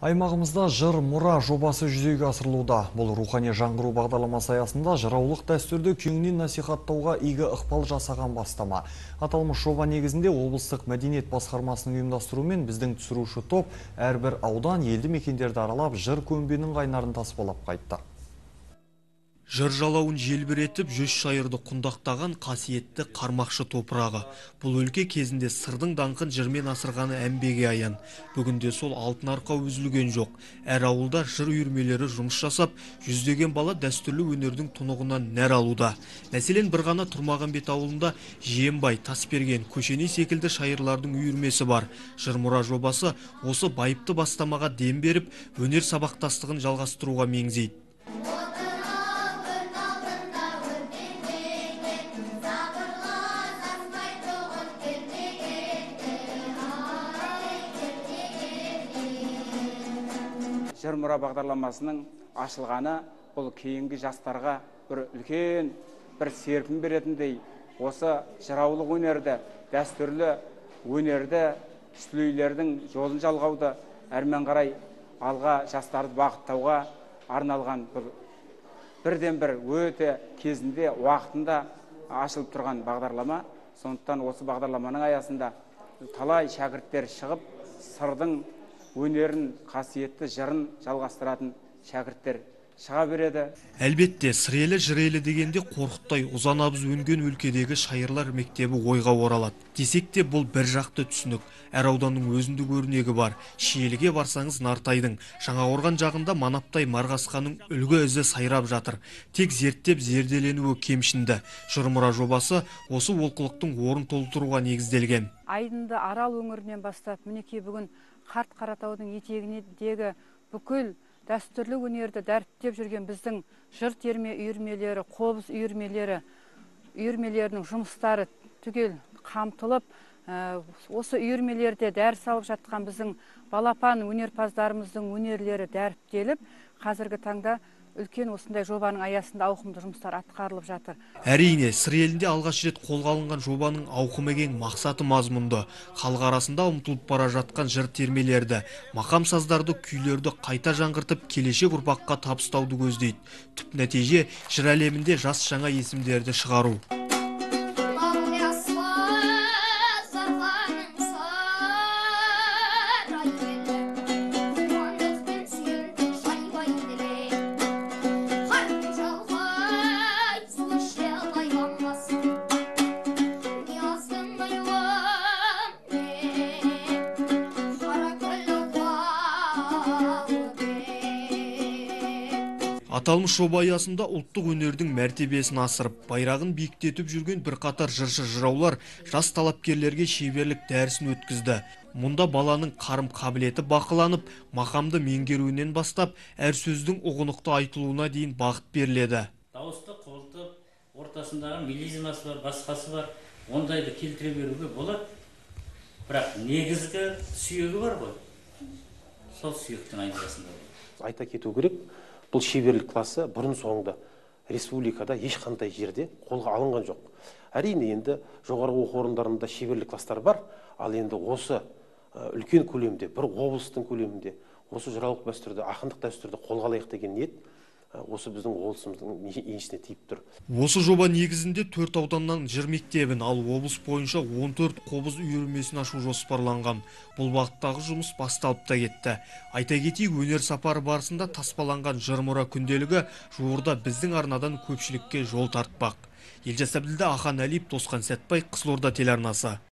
Аймағымызда жыр мұра жобасы жүзеге асырылуда. Бұл рухани жаңғыру бағдарламасы аясында жыраулық дәстүрді кеңінен насихаттауға игі ықпал жасаған бастама. Аталмыш жоба негізінде облыстық мәдениет басқармасының ұйымдастыруымен біздің түсіруші топ әрбір аудан, елді мекендерді аралап, жыр көмбенің қайнарын таспалап қайтты. Жыр жалауын желбіретіп, жүз шайырды құндақтаған қасиетті Қармақшы топырағы. Бұл өлке кезінде Сырдың даңқын жырмен асырғаны әмбеге аян. Бүгінде сол алтын арқау үзілген жоқ. Әр ауылда жыр үйірмелері жұмыс жасап, жүздеген бала дәстүрлі өнердің тұнығынан нәр алуда. Мәселен, бір ғана Тұрмағамбет ауылында Жиенбай, Тасберген, Көшеней секілді шайырлардың үйірмесі бар. Жыр мұра жобасы осы байыпты бастамаға дем беріп, өнер сабақтастығын жалғастыруға меңзейді. Жыр мұра бағдарламасының ашылғаны бұл кейінгі жастарға бір үлкен бір серпін беретіндей, осы жыраулық өнерді, дәстүрлі өнерді, сүлейлердің жолын жалғауды әрмен қарай алға жастарды бағыттауға арналған бұл бірден бір өте кезінде уақытында ашылып тұрған бағдарлама. Сондықтан осы бағдарламаның аясында талай шәкірттер шығып, Сырдың өнерін, қасиетті жырын жалғастыратын шәкірттер шыға береді. Әлбетте, Сыр елі, жыр елі дегенде Қорқыттай ұзан абыз өнген өлкедегі шайырлар мектебі ойға оралады. Десек те бұл бір жақты түсінік. Әр ауданның өзіндік өрнегі бар. Шиеліге барсаңыз Нартайдың, Жаңақорған жағында Манаптай Марғасқаның үлгі ізі сайрап жатыр. Тек зерттеп зерделенуі кемшінді. Жыр мұра жобасы осы олқылықтың орын толтыруға негізделген. Айдынды Арал өңірінен бастап, мінекей бүгін Қарт Қаратаудың етегіндегі бүкіл дәстүрлі өнерді дәріптеп жүрген біздің жыр терме үйірмелері, қобыз үйірмелері, үйірмелерінің жұмыстары түгел қамтылып, осы үйірмелерде дәріс алып жатқан біздің балапан өнерпаздарымыздың өнерлері дәріптеліп, қазіргі таңда үлкен осындай жобаның аясында ауқымды жұмыстар атқарылып жатыр. Әрине, Сыр елінде алғаш рет қолға алынған жобаның ауқымы кең, мақсаты мазмұнды. Халық арасында ұмытылып бара жатқан жыр термелерді, мақам саздарды, күйлерді қайта жаңғыртып, келешек ұрпаққа табыстауды көздейді. Түп нәтиже жыр әлемінде жас жаңа есімдерді шығару. Аталмыш жоба аясында ұлттық өнердің мәртебесін асырып, байрағын биіктетіп жүрген бірқатар жыршы жыраулар жас талапкерлерге шеберлік дәрісін өткізді. Мұнда баланың қарым қабілеті бақыланып, мақамды меңгеруінен бастап, әр сөздің ұғынықты айтылуына дейін бағыт беріледі. Дауысты құбылтып, ортасындағы мелизмасы бар, басқасы бар, ондайды келтіре беруге болады. Бірақ негізгі сүйегі бар ғой, сол сүйектің айналасында. Айта кету керек, бұл шеберлік классы бұрын соңды республикада ешқандай жерде қолға алынған жоқ. Әрине, енді жоғарғы оқу орындарында шеберлік класстар бар, ал енді осы үлкен көлемде, бір облыстың көлемінде осы жыраулық дәстүрді, ақындық дәстүрді қолға алайық деген ниет осы біздің облысымыздың еншісіне тиіп тұр. Осы жоба негізінде 4 ауданнан жыр мектебін, ал облыс бойынша 14 қобыз үйірмесін ашу жоспарланған. Бұл бағыттағы жұмыс басталып та кетті. Айта кетейік, өнер сапары барысында таспаланған жыр мұра күнделігі жуырда біздің арнадан көпшілікке жол тартпақ. Елжас Әбділда, Ахан Әлиев, Досқан Сәтбай, Қызылорда телеарнасы.